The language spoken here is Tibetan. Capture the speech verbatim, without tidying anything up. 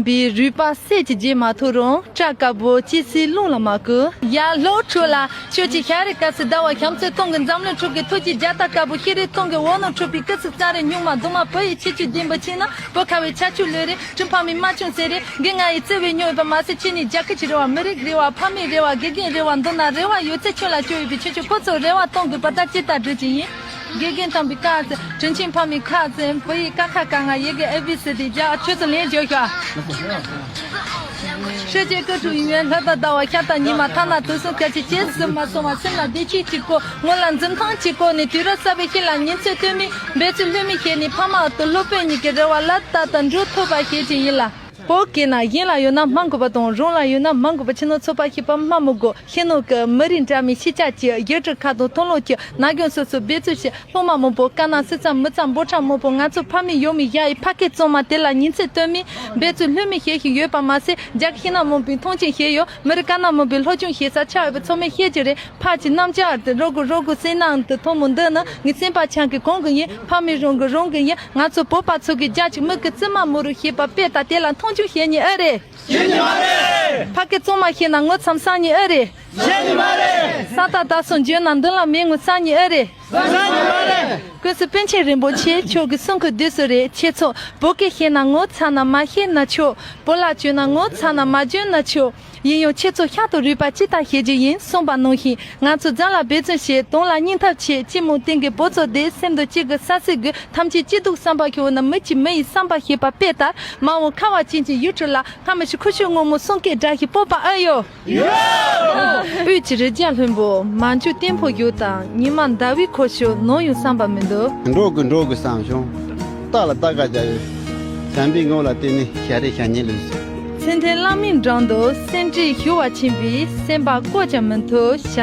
པའི་རུས་པ་གསེར་གྱི་རྗེས་མ་ཐུག་རུང་སྐྲ་དཀར་པོ་སྐྱེ་སའི་རླུང་ལ་མ་བསྐུར། ཡར་ལྷོ་ཕྱོགས་ལ་ཆོས་ཀྱི་ཤ་རི་དཀར་སེར་ཟླ་བ་ཤམ་ཚོད་སྟོང་གི་འཛམ་གླིང་ཕྲུག་གི་ཐུགས་ཀྱི་རྒྱ་སྟག་དཀར་པོ་ཤེས་རིག་སྟོང་གི་འོ་ནོ་འཁྲུགས་པའི་སྐུ་གཟུགས་གཙང་རེ་སྨྱུག་མ་གདུང་མ་བུ་ཡི་ཁྱི་ཆུ་ལྡིང་པ་ཆེ་ན་བུ་ཁ་བའི་ཆ་ཆུ་ལོས་རེ་གྲུ་ཕ་མའི་མ་ཆུང་ཟེར་རེ་དགེ་ང་ཡི་བརྩེ་བའི་སྨྱོ་ཡོད་པ་མ་ཟད་ཁྱེད་ནི་རྒྱ་སྐད་ཀྱི་རེ་བ་མི་རིགས་རེ་བ་ཕ་མའི་རེ་བ་དགེ་རྒན་རེ་བ་མདོར་ན་རེ་བ་ཡོད་ཚད་ཁྱོད་ལ་བཅོལ་ཡོད་པའི་ཁྱེད་ཆོས་ཁོ་ཚོ་རེ་བ་གཏོང་དགོས་པ་ད་ཅི་ལྟར་བགྲོད་ཀྱི་ཡིན། དགེ་རྒན་དམ་པའི་བཀའ་བཙན། དྲིན་ཆེན་ཕ་མའི་ཁ་བཙན། བུ་ཡི་ཀ་ཁ་ག་ང་ཡི་གེ་ཨེ་བི་སི་ཌི་རྒྱ་ཆོས་ཚོ་ལན་རྒྱག་ཤོག་ཧྲི་ཅེ་ཀི་ཀྲུ་ཡིན་ཡོན་ལྷ་དང་ཟླ་བ་ཤ་དང་ཉི་མ་ཐ་ན་དུས་གསུམ་སྐད་ཅིག་བྱེད་ཟིན་མ་སོང་བ་སེམས་ལ་བདེ་སྐྱིད་ཅིག་གོ་ངོ་ལ་འཛུམ་མདངས་ཅིག་གོ་ནས་དུས་རབས་གསར་པའི་ཤིང་ལ་ཉིན་ཚེ་སྟོན་མི་འབད་བརྩོན་ལྷོད་མི་ཤེས་ནས་ཕ་མ་འོག་ཏུ་སློབ་དཔོན་གཉིས་ཀྱི་རེ་བ་ལ་ལྟ་དང་འགྲུབ་ཐུབ་པ་ཤེས་ཀྱི་ཡིན་ལ། བོད་སྐད་ན་གཞན་ལ་ཡོད་ན་སྨྲ་དགོས་པ་དང་རང་ལ་ཡོད་ན་སྨྲ་དགོས་པ་ཕྱི་ནང་ཚོད་དཔག་ཤེས་པ་སྨྲ་མི་དགོས་ཤེས་ནོ་གི་མི་རིགས་འདྲ་མིན་ཤེས་བྱ་གྱི་ཡུལ་གྲུ་ཁག་དང་མཐོང་ལོག་གྱི་ན་གཞོན་སོ་སོ་འབད་བརྩོན་བྱེད། སློབ་མ་མང་པོ་དཀའ་སྣང་སེམས་ཙམ་མི་ཙམ་འབོར་ཕྲ་མང་པོ་ང་ཚོ་ཕ་མེས་ཡུལ་མེས་བཞག་ཡི་ཕ་སྐད་གཙང་མ་དེ་ལ་ཉིན་ཚེ་སྟོན་མི་འབད་བརྩོན་ལྷོད་མི་ཤེས་ཤིང་ཡོད་པ་མ་ཟད་རྒྱ་གི་ཤིང་ནགས་མང་པོའི་མཐོང་ཆེན་ཤེས་ཡོད་མི་རིགས་དཀའ་སྣང་མང་པོའི་སློབ་སྦྱོང་ཤེས་ས་ཆགས་ཡོད་པ་ཚང་མས་ཤེས་ཀྱི་རེད། ཕ་གི་རྣམ་ཅག་དེ་རོགས་གུ་རོགས་གུ་སེམས་ནང་དུ་ཐོག་མོ་འདི་ནི་ངའི་སེམས་པ་ཆང་གི་གོང་གི་ཡིན། ཕ་མེས་རང་གི་རང་གི་ཡིན། ང་ཚོ་བོད་པ་ཚོ་གི་རྒྱ་ཆེ་མི་གི་བཙུན་མ་མོ་རུ་ཤེས་པ་དཔེ་ལྟ་དེ་ལ་མཐོང་ཆུང་བྱེད་ཉེན་ཨེ་རེད། བྱེད་ཉེན་མ་རེད། ཕ་སྐད་གཙང་མ་ཤེས་ན་ངོ་ཚ་མ་ཟ་ཉེན་ཨེ་རེད། བྱེད་ཉེན་མ་རེད། ས་ཐག་དག་སོང་འཇོན་ན་མདུན་ལ་མེད་ངོ་ཚ་ཉེན་ཨེ་རེད། ཟ་ཉེན་མ་རེད། ཀུན་གསལ་པཎ་ཆེན་རིན་པོ་ཆེ་མཆོག་གི་གསུང་གི་བདུད་སོ་རེད་ཁྱེད་ཚོ། བོད་སྐད་ཤེས་ན་ངོ་ཚ་ན་མ་ཤེས་ན་ཆོག་བོད་ལྭ་གྱོན་ན་ངོ་ཚ་ན་མ་གྱོན་ན་ཆོག་ཡིན་ཡང་ཁྱེད་ཚོ་ཤ་དང་རུས་པ་ཅི་ལྟར་ཤེས་རྒྱུ་ཡིན་གསུངས་པ་ནང་བཞིན་ང་ཚོ་རྫོང་ལ་འབད་བརྩོན་བྱེད། དོན་ལ་སྙིང་ཐག་བྱེད། སྤྱི་མོ་སྟེང་གི་བོད་ཚོ་དེ་སེམས་དང་གཅིག་གི་ས་སྲིད་དགོས། ཐམས་ཅད་སྐྱིད་སྡུག་བསམ་པ་ཤོར་ན་མི་གཅིག་མི་ཡི་བསམ་པ་ཤེས་པ་དཔེ་ལྟར་མ་འོངས་ཁ་བ་ཅན་གྱི་ཡུལ་གྲུ་ལ་སྔ་མི་ཞིག་ཁུ་ཤུ་སྔོན་མོ་གསུང་སྐད་སྒྲ་ཞིག་སྤོབས་པ་ཨེ་ཡོད། དབུས་ཀྱི་རི་རྒྱལ་ལྷུན་པོ་མ་འཇུ་བརྟན་པོ་ཡོད་དང་ཉི་མ་ཟླ་བའི་འཁོར་ཤོག་ནམ་ཡང་བསམ་པ་མི་འདུག་འགྲོ་དགོས་འགྲོ་དགོས་བསམ་བྱུང་། རྟ་ལ་རྟ་ཁ་རྒྱག་ཡོད། བྱམས་པའི་ངོ་ལ་བལྟས་ནས་ཞལ་རས་བཞག་ཉེན་ལོས། མཚན་ལྡན་བླ་མའི་འགྲམ་དུ་སེམས་ཁྲལ་ཞུ་བ་ཕྱིན་པས་སེམས་པ་བཀོད་ཀྱང་མི་ཐུབ་བྱམས།